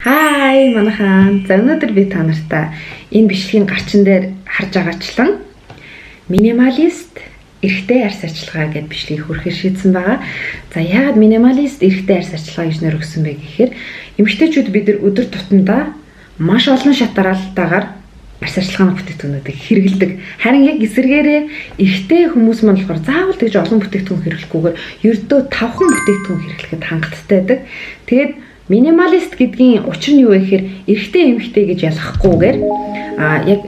Хай, манайхан. За, өнөөдөр би та нартай энэ бичлэгийн гарчин дээр харж байгаачлан минималист эрэгтэй арьс арчилгаа гэдэг бичлэгийг хүргэхээр шийдсэн байгаа. За, яагаад минималист эрэгтэй арьс арчилгаа гэж нэр өгсөн бэ гэхээр эмэгтэйчүүд бид нар өдөр тутамдаа маш олон шатараалтайгаар арьс арчилгааны бүтээгдэхүүнүүдийг хэрэглэдэг. Харин яг эсрэгээрээ эрэгтэй хүмүүс маань болохоор заавал тэгж олон бүтээгдэхүүн хэрэглэхгүйгээр ердөө 5хан бүтээгдэхүүн хэрэглэхэд хангалттай байдаг. Тэгээд минималист гэдгийн учир нь юу вэ гэхээр эрэгтэй, эмэгтэй гэж ялгахгүйгээр яг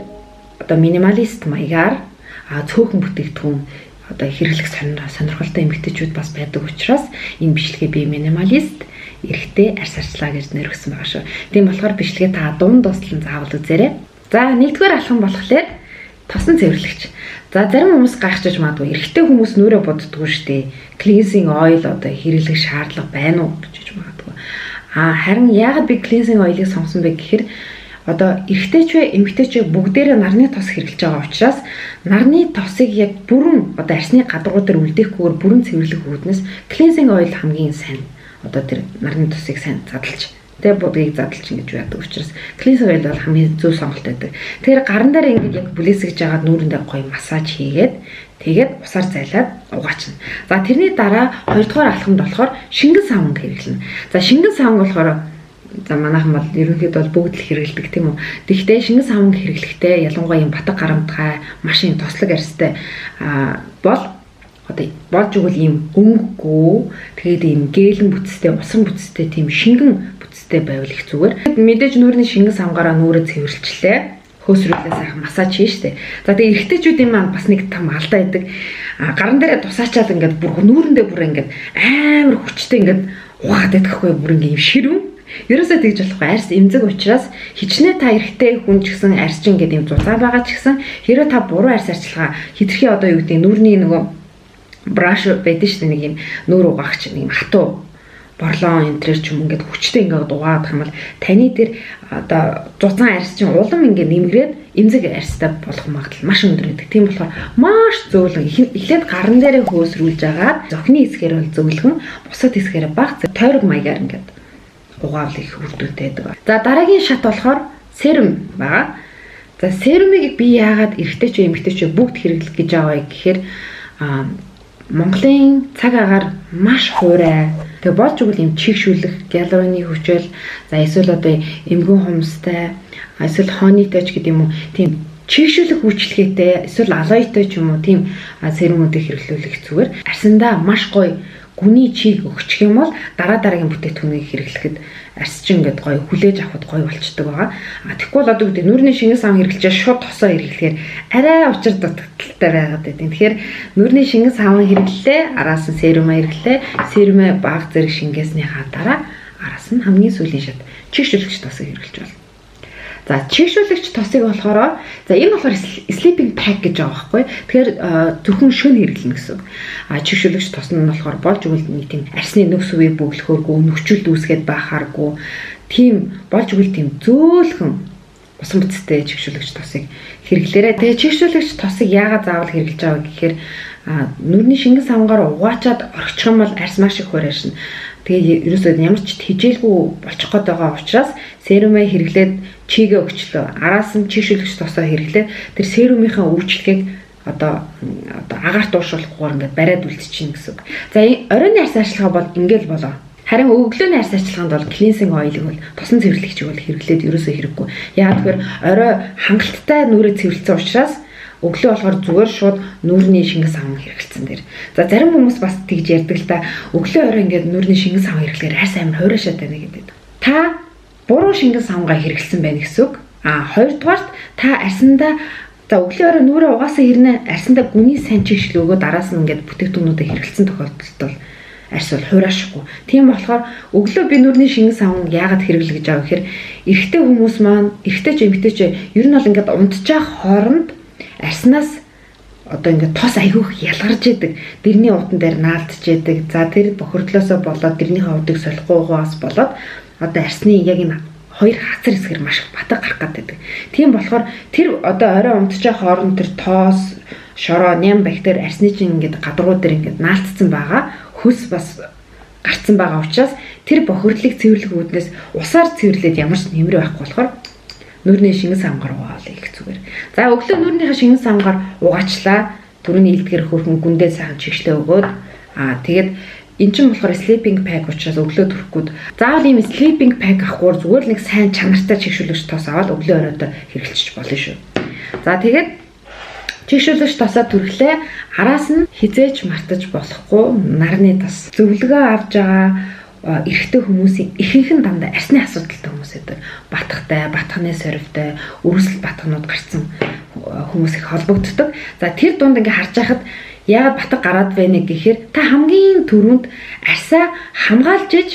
одоо минималист маягаар цөөхөн бүтээгдэхүүн одоо хэрэглэх сонирхолтой эмэгтэйчүүд бас байдаг учраас энэ бичлэгээ би минималист эрэгтэй арьс арчилгаа гэж нэр өгсөн байгаа шүү. Тийм болохоор бичлэгээ та дунд дуслан заавал үзээрэй. За, нэгдүгээр алхам болохоор тосон цэвэрлэгч. За, зарим хүмүүс гайхчихж магадгүй, эрэгтэй хүмүүс нүүрээ буддаггүй шүү дээ. Cleansing oil одоо хэрэглэх шаардлага байна уу гэж хэлж магадгүй. Харин яагаад би cleansing oil-ыг сонгосон бэ гэхээр одоо эрэгтэй ч вэ, эмэгтэй ч вэ, бүгдээрээ нарны тос хэрэглэж байгаа учраас нарны тосыг яг бүрэн одоо арьсны гадаргуу дээр үлдээхгүйгээр бүрэн цэвэрлэх үүднээс cleansing oil хамгийн сайн одоо тэр нарны тосыг сайн задлж, тэгээ будгийг задлж ингэж байдаг учраас cleansing oil бол хамгийн зөв сонголт байдаг. Тэгэхээр гаран дээр ингэж яг бүлээсгэж жагаад нүүрэндээ гоё массаж хийгээд, тэгээд усаар зайлаад угаачна. За, тэрний дараа хоёрдугаар алхамд болохоор шингэн саван хэрэглэнэ. За, шингэн саван болохоор, за, манайхан бол ерөнхийдөө бол бүгд л хэрэглэдэг, тийм үү. Тэгэхдээ шингэн саван хэрэглэхдээ ялангуяа юм батга гарамтгай, маш юм тослог арьстай бол одоо болж өгвөл ийм өмгөхгүй, тэгээд ийм гээлэн бүтцтэй, усан бүтцтэй, тийм шингэн бүтцтэй байвал их зүгээр. Мэдээж нүүрний шингэн савнгаараа нүүрээ цэвэрлэчлээ, хөөсрүүлээ, сайхан массаж хийн штэ. За, тэгээ эрэгтэйчүүдийн маань бас нэг том алдаа байдаг. Гаран дээрээ тусаачаал ингээд бүр нүүрэндээ бүр ингээд амар хүчтэй ингээд угаад байдаг хгүй, бүр ингээд юм ширүүн. Ерөөсөө тэгж болохгүй, арьс эмзэг учраас хичнээн та эрэгтэй хүн ч гэсэн арьс чинь ингээд юм зузаан байгаа ч гэсэн хэрвээ та буруу арьс арчилгаа хэтэрхий, одоо юу гэдэг, нүүрний нөгөө brush байдаг шүү дээ, нэг юм нүүр угаагч, нэг юм хатуу борлон энэ төр ч юм, ингээд хүчтэй ингээд угаадах юм бол таны тэр одоо зузаан арьс чинь улам ингээд нэмгрээд эмзэг арьстай болох магадлал маш өндөр байдаг. Тийм болохоор маш зөөлөн эхлээд гаран дээрээ хөөсрүүлж агаад зохины хэсгээр бол зөөлхөн, бусад хэсгээрээ бага тойрог маягаар ингээд угаавал их үр дүнтэй байдаг. За, дараагийн шат болохоор serum байгаа. За, serum ыг би яагаад эрэгтэй ч, эмэгтэй ч бүгд хэрэглэх гэж аваа гэхээр Монголын цаг агаар маш хуурай. Тэгээ болж өгвөл юм чийгшүүлэх гиалуроны хүчил, за, эсвэл одоо эмгэн хумстай, эсвэл honey той ч гэдэг юм уу, тийм чийгшүүлэх үйлчилгээтэй, эсвэл aloe той ч юм уу, тийм serum үүдийг хэрэглүүлэх зүгээр. Арьсандаа маш гоё гүний чийг өгчих юм бол дараа дараагийн бүтээгдэхүүнийг хэрэглэхэд арьс чинь ингээд гоё хүлээж авахд гоё болчдөг байгаа. А тэгэхгүй бол одоо гэдэг нүүрний шингэн саван хэрэглэжээ шууд тосоо хэрэглэхээр арай учир дутагдалтай байгаад байдаг. Тэгэхээр нүүрний шингэн саван хэрэглэлээ, араас нь serum аа хэрэглээ. Serum ээ бага зэрэг шингээснийхаа дараа араас нь хамгийн сүүлийн шат чийгшүүлэгч тосыг хэрэглэж байна. За, чийгшүүлэгч тосыг болохоор, за, энэ болохоор sleeping pack гэж байгаа байхгүй. Тэгэхээр зөвхөн шөнө хэрэглэнэ гэсэн үг. А чийгшүүлэгч тос нь болохоор болж өгвөл нэг тийм арьсны нүх сүвийг бөглөхөөргүй, нөхчөлд үүсгээд байхааргүй, тийм болж өгвөл тийм зөөлхөн усан бүтцтэй чийгшүүлэгч тосыг хэрэглээрэй. Тэгээ чийгшүүлэгч тосыг яагаад заавал хэрэглэж байгаа гэхээр нүүрний шингэн савнгаар угаачаад орхичих юм бол арьс маш их хуурайшна. Тэгээ ерөөсөө ямар ч тэжээлгүй болчих гээд байгаа учраас serum ээ хэрэглээд чийгээ өгчлөө. Араас нь чийгшүүлэгч тосоо хэрэглээд тэр serum ийнхаа үйлчилгээг одоо агаарт уушруулахгүйгээр ингээд бариад үлдчихээн гэсэн үг. За, оройн арьс арчилгаа бол ингээл болоо. Харин өглөөний арьс арчилгаанд бол cleansing oil-ыг бол, тосон цэвэрлэгчийг бол хэрэглээд ерөөсөө хэрэггүй. Яагаад гэхээр орой хангалттай нүүрээ цэвэрлсэн учраас өглөө болохоор зүгээр шууд нүүрний шингэн саван хэрэглэсэн дээр. За, зарим хүмүүс бас тэгж ярьдаг л да. Өглөө орой ингээд нүүрний шингэн саван хэрэглэхээр арьс амар хуурайшаад байна гэдэг. Та буруу шингэн савангаа хэрэглэсэн байна гэсэн үг. А хоёрдугаарт та арьсандаа, за, өглөө орой нүүрээ угаасан хэрнээ арьсандаа гүний сайн чийгшил өгөөд араас нь ингээд бүтээгдэхүүнүүдээ хэрэглэсэн тохиолдолд бол арьс бол хуурайшихгүй. Тийм болохоор өглөө би нүүрний шингэн саван яагаад хэрэглэх гэж байгаа гэхээр эрэгтэй хүмүүс маань, эрэгтэй ч, эмэгтэй ч, ер нь бол ингээд унтчих хооронд арьснаас одоо ингээд тос айгүйх ялгарч идэг. Дэрний утан дээр наалдж идэг. За, тэр бохирдлоосоо болоод, дэрнийхээ удыг солихгүйгээс болоод одоо арьсны яг энэ хоёр хацар хэсгэр маш их батга гарах гэдэг. Тийм болохоор тэр одоо орой унтчих хооронд тэр тоос, шороо, ням бактери арьсны чинь ингээд гадаргуу дээр ингээд наалтцсан байгаа. Хөлс бас гарцсан байгаа учраас Тэр бохирдлыг цэвэрлэх үүднээс усаар цэвэрлээд ямар ч нэмэр байхгүй болохоор нүүрний шингэн самгаар угаавал их зүгээр. За, өглөө нүүрнийхээ шингэн самгаар угаачлаа. Түрүүний илтгэр хөрхөн гүндээ сайхан чигшлээ өгөөд, тэгээд эн чинь болохоор sleeping pack учраас өглөө төрөхгүйд заавал ийм sleeping pack авахгүйгээр зүгээр л нэг сайн чанартай чийгшүүлэгч тос аваад өглөө оройдоо хэрэглэчих болно шүү. За, тэгээд чийгшүүлэгч тосоо түрхлээ. Араас нь хэзээ ч мартаж болохгүй нарны тос. Зөвлөгөө авч байгаа эрэгтэй хүмүүсийн ихэнх нь дандаа арьсны асуудалтай хүмүүс байдаг. Батгатай, батганы сорвитой, өрсөл батганууд гарсан хүмүүс их холбогддог. За, тэр дунд ингээ харж байхад яагаад батга гараад байна гэхээр та хамгийн түрүүнд арьсаа хамгаалж иж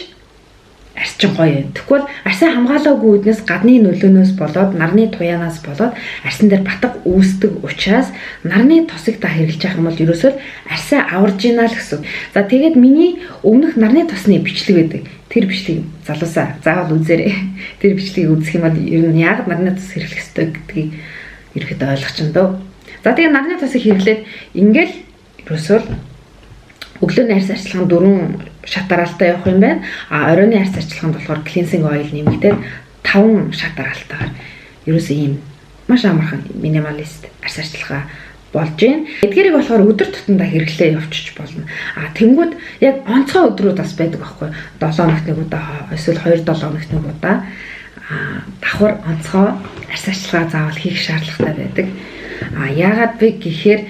арьс чинь гоё юм. Тэгвэл арьсаа хамгаалаагүй үүднээс гадны нөлөөнөөс болоод, нарны туяанаас болоод арьсан дээр батга үүсдэг учраас нарны тосыг та хэрэглэж явах юм бол ерөөсөө арьсаа аварж гинэ л гэсэн. За, тэгээд миний өмнөх нарны тосны бичлэг байдаг. Тэр бичлэгийг залуусаа заавал үзээрэй. Тэр бичлэгийг үзэх юм бол ер нь яг нарны тос хэрэглэх ёстой гэдгийг ерөөхдөө ойлгочихно дөө. За, тэгээд нарны тосыг хэрэглээд ингээл ерөөсөө л өглөөний арьс арчилгаанд дөрвөн шат дараалтаа явах юм байна. А оройн арьс арчилгаанд болохоор cleansing oil нэмэгдээд 5 шат дараалтаагаар ерөөсөө ийм маш амархан минималист арьс арчилгаа болж байна. Эдгээрийг болохоор өдөр тутамдаа хэрэглээ явуулчих болно. А тэнгүүд яг онцгой өдрүүд бас байдаг байхгүй. 7 хоногт нэг удаа эсвэл 2 7 хоногт нэг удаа давхар онцгой арьс арчилгаа заавал хийх шаардлагатай байдаг. А яагаад вэ гэхээр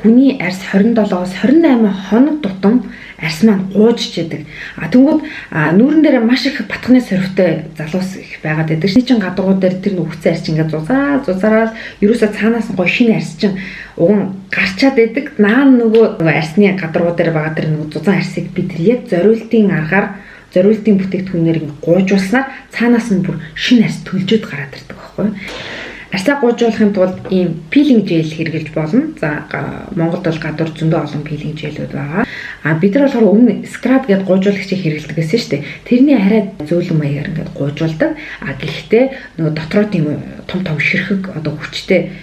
хүний арьс 27-оос 28 хоног тутам арьс маань гуужж яадаг. А тэнгүүд нүүрэн дээр маш их батганы сорвитой залуус их байгаад байдаг. Шний чин гадаргуу дээр тэр нүгцэн арьс ингээд зузаа зузаараад ерөөсөө цаанаас нь гоё шинэ арьс чин уган гарчаад байдаг. Наа нөгөө арьсны гадаргуу дээр байгаа тэр нөгөө зузаан арьсыг бид яг зориултын аргаар, зориултын бүтээгдэхүүнээр ингээд гуужуулснаар цаанаас нь бүр шинэ арьс төлжөөд гараад ирдэг байхгүй юу? Арьсаа гуужуулахын тулд ийм peeling gel хэрэглэж болно. За, Монголд бол гадуур зөндөө олон peeling gel үүд байгаа. А бид нар болохоор өмнө scrub гэдээ гуужуулагчийг хэрэглэдэг гэсэн шүү дээ. Тэрний арай зөөлөн маягаар ингээд гуужуулдаг. А гэхдээ нөгөө дотроо тийм том том ширхэг одоо хүчтэй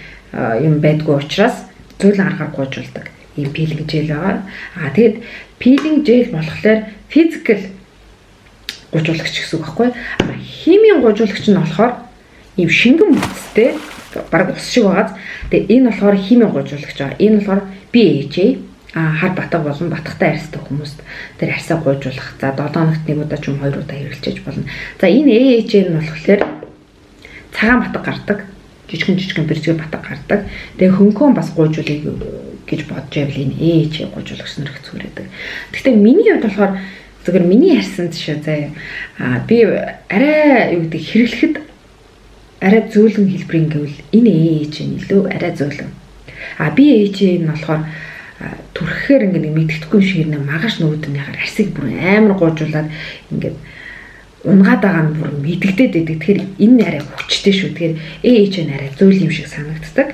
юм байдгүй учраас зөөлөн аргаар гуужуулдаг ийм peeling gel байгаа. А тэгээд peeling gel болохоор physical гуужуулагч гэсэн үг байхгүй. А химийн гуужуулагч нь болохоор ийм шингэн бүтцтэй баг ус шиг байгааз. Тэгээ энэ болохоор химийн гуужуулагч байгаа. Энэ болохоор BHA, хар батга болон батгатай арьстай хүмүүст тэр арьсаа гуужуулах. За, 7 хоногт нэг удаа ч юм, хоёр удаа хэрэглэж болно. За, энэ AHA нь болохоор цагаан батга гардаг. Жижигэн жижигэн бэржгээ батга гардаг. Тэгээ хөнгөн бас гуужуулъя гэж бодож байвал энэ AHA гуужуулагч нар их зүгээр байдаг. Гэхдээ миний хувьд болохоор зөвхөн миний арьсанд шүү заяа. Би арай юу гэдэг хэрэглэхэд арай зөөлөн хэлбэрийн гэвэл энэ AHA нь илүү арай зөөлөн. А BHA нь болохоор түрхэхээр ингээ нэг мэддэхгүй шиг нэг маргааш нөгөөднийхаар арьсыг бүр амар гуужуулаад ингээд унгаад байгаа нь бүр мэдэгдээд байдаг. Тэгэхээр энэ арай хүчтэй шүү. Тэгэхээр AHA нь арай зөөл юм шиг санагддаг.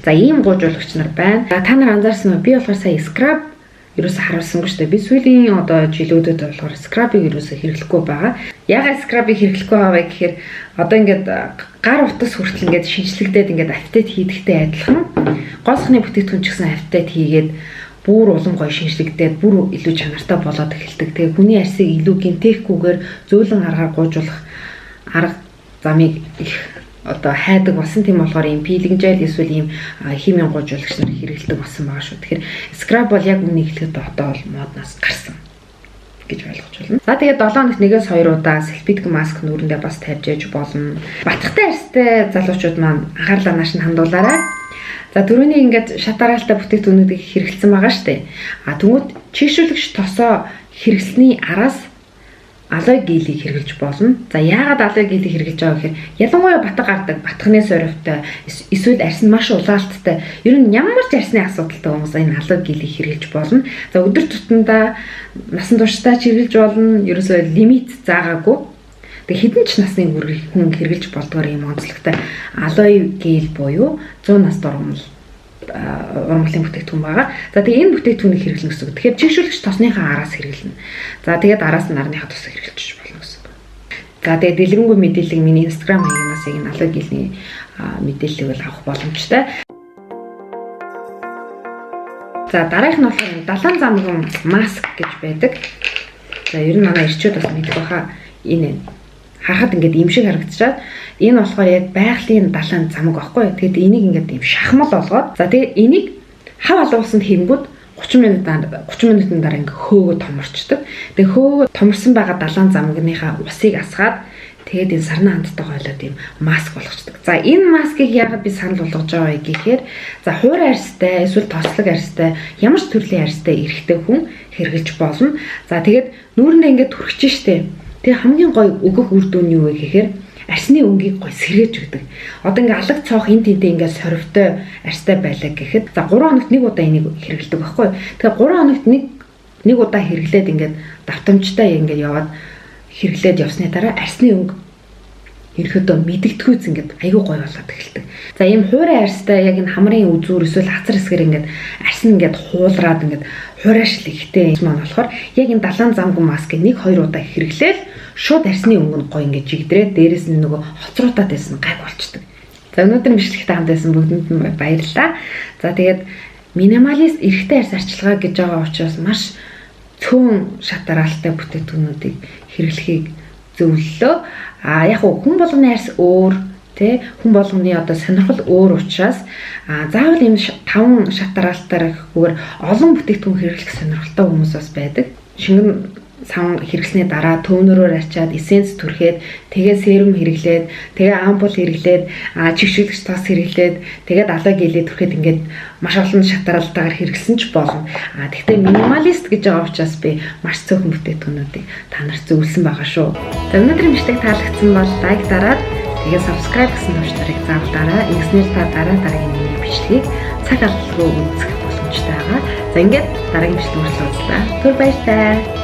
За, ийм гуужуулагч нар байна. Та нар анзаарсан уу? Би болохоор сая scrub ерөөсө харуулсангүй шүү дээ. Би сүүлийн одоо жилүүдэд болохоор scrub ыг ерөөсө хэрэглэхгүй байгаа. Яагаад scrub ыг хэрэглэхгүй байгаа вэ гэхээр одоо ингээд гар утас хүртэл ингээд шинжлэгдээд ингээд update хийдэгтэй адилхан гоо сайхны бүтээгдэхүүн ч гэсэн update хийгээд бүр улам гоё шинжлэгдээд, бүр илүү чанартай болоод эхэлдэг. Тэгээ хүний арьсыг илүү гэмтээхгүйгээр зөөлөн аргаар гуужуулах арга замыг их одоо хайдаг болсон. Тийм болохоор ийм peeling gel эсвэл ийм химийн гуужуулагч нар хэрэглэдэг болсон байгаа шүү. Тэгэхээр scrub бол яг үнэнийг хэлэхэд одоо бол модноос гарсан гэж ойлгож байна. За, тэгээд 7 хоногт нэгээс 2 удаа салфетик маск нүүрэндээ бас тавьж яж болно. Батгатай арьстай залуучууд маань анхаарлаа нааш нь хандуулаарай. За, түрүүний ингээд шат дараалтай бүтээгдэхүүнүүдийг хэрэглэсэн байгаа штэ. А тэнгүүд чийгшүүлэгч тосоо хэрэглэсний араас aloe gel ийг хэрэглэж болно. За, яагаад aloe gel ийг хэрэглэж байгаа гэхээр ялангуяа батга гардаг, батганы сорвитой эсвэл арьс нь маш улаалттай, ер нь ямар ч арьсны асуудалтай хүмүүс энэ aloe gel ийг хэрэглэж болно. За, өдөр тутамдаа насан туршдаа ч хэрэглэж болно. Ерөөсөө лимит заагаагүй. Тэгээ хэдэн ч насны хүн хэрэглэж болдгоор юм онцлогтой aloe gel буюу 100 нас ургамал ургамлын бүтээгдэхүүн байгаа. За, тэгээ энэ бүтээгдэхүүнийг хэрэглэнэ гэсэн үг. Тэгэхээр чийгшүүлэгч тосныхаа араас хэрэглэнэ. За, тэгээд араас нь нарныхаа тосыг хэрэглэж болно гэсэн үг. За, тэгээд дэлгэрэнгүй мэдээллийг миний Instagram хаягнаас яг энэ aloe gel ний мэдээллийг бол авах боломжтой. За, дараагийнх нь болохоор далайн замган маск гэж байдаг. За ер нь манай эрчүүд бас мэдэх баха, энэ харахад ингээд им шиг харагдчихад энэ болохоор яг байгалийн далайн замаг байхгүй. Тэгэд энийг ингээд ийм шахмал болгоод, за, тэгээд энийг хав халуусанд хийнгүүд 30 минут 30 минутын дараа ингээ хөөгөө томорчдөг. Тэгээ хөөгөө томорсон байгаа далайн замгныхаа усыг асгаад, тэгээд энэ сарны хандтай хойлоод ийм маск болгочдөг. За, энэ маскыг яагаад би санал болгож байгаа вэ гэхээр, за, хуурай арьстай эсвэл тослог арьстай, ямар ч төрлийн арьстай эрэгтэй хүн хэрэглэж болно. За, тэгээд нүүрэндээ ингээд түрхэж штэ. Тэгээ хамгийн гоё өгөх үр дүн нь юу вэ гэхээр арсны өнгийг гоё сэргээж өгдөг. Одоо ингээ алаг цоох энэ тэнтэй ингээ сорвтой арьстай байлаа гэхэд, за, 3 хоногт нэг удаа энийг хэрэглэдэг байхгүй. Тэгэхээр 3 хоногт нэг удаа хэрэглээд, ингээд давтамжтай ингээд яваад хэрэглээд явсны дараа арсны өнгө ерөөдөө мэдэгдэхүйц ингээд айгүй гоё болоод эхэлдэг. За, ийм хуурай арьстай, яг энэ хамрын үзүүр эсвэл хацар хэсгэр ингээд арьс нь ингээд хуулраад ингээд хуурайшил ихтэй маань болохоор яг энэ далайн замган маскыг 1 2 удаа хэрэглээл шууд арьсны өнгө нь гоё ингээд жигдрээд, дээрэс нь нөгөө хоцруудаад байсан гайг болчдөг. За, өнөөдөр бичлэгтэй хамт байсан бүгдэнд нь баярлалаа. За, тэгээд минималист эрэгтэй арьс арчилгаа гэж байгаа учраас маш цөөн шат дараалалтай бүтээгдэхүүнүүдийг хэрэглэхийг зөвлөлөө. А яг хүн болгоны арьс өөр тэ, хүн болгоны одоо сонирхол өөр учраас заавал ийм таван шат дараалтаар гэхгүйгээр олон бүтээгдэхүүн хэрэглэх сонирхолтой хүмүүс бас байдаг. Шингэн саван хэрэглэсний дараа toner оор арчаад, essence түрхээд, тэгээ serum хэрэглээд, тэгээ ампул хэрэглээд, чигшүүлэгч тос хэрэглээд, тэгээд aloe gel ээ түрхээд, ингээд маш олон шат дараалтаагаар хэрэглэсэн ч болно. А тэгтээ минималист гэж байгаа учраас би маш цөөхөн бүтээгдэхүүнүүдийг та нарт зөвлөсөн байгаа шүү. За, өнөөдрийн бичлэг таалагдсан бол like дараад, тэгээ subscribe гэсэн товчлуурыг заавал дараа. Ингэснээр та дараа дараагийн миний бичлэгийг цаг алдалгүй үзэх боломжтой байгаа. За, ингээд дараагийн бичлэг хүртэл уулзлаа. Түр баяртай.